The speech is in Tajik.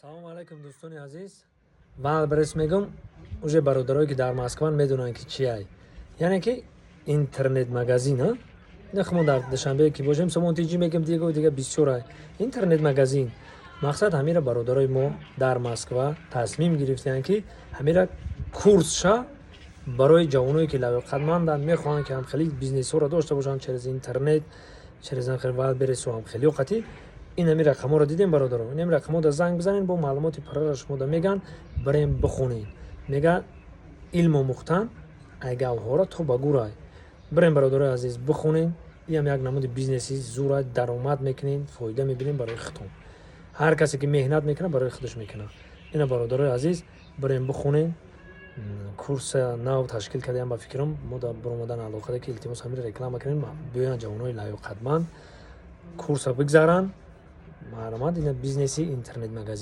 Салому алайкум, дӯстони азиз. Вайлдберриз мегум, уже бародарое, ки дар Москван, медонанд, ки чи ай, яъне ки интернет магазин. А нахмо дар Душанбе ки бошем, Сомон Тиҷи мегем, дига дига бисёр ай интернет магазин. Мақсад, ҳамира бародарои мо дар Москва тасмим гирифтаанд, ки ҳамира курс ша барои ҷавоное, ки лаёқатманданд, мехоҳанд, ки ҳамхели бизнесҳоро дошта бошанд через интернет, через ҳамхели Вайлдберрису ҳамхелиё қатӣ. Ин ҳами рақамҳоро дидем, бародаро, ин ҳами рақамҳо да занг бизанед, бо маълумоти пурраро шумо да меган. Барем бихонед. Мега, илм омӯхтан ай гавҳора то ба гурай. Бирем, бародарои азиз, бихонед. Иам як намуди бизнеси зурай, даромад мекунед, фоида мебинед барои худтон. Ҳар касе ки меҳнат мекунад, барои худаш мекунад. Ина, бародарои азиз, бирем бихонед. Курса нав ташкил кардаям. Ба фикрам, мо да баромадан алоқада, ки илтимос, ҳамира реклама кунем, биёянд ҷавонои лаёқатманд, курса бигзаранд. Марҳамат, ина бизнеси интернет магазин.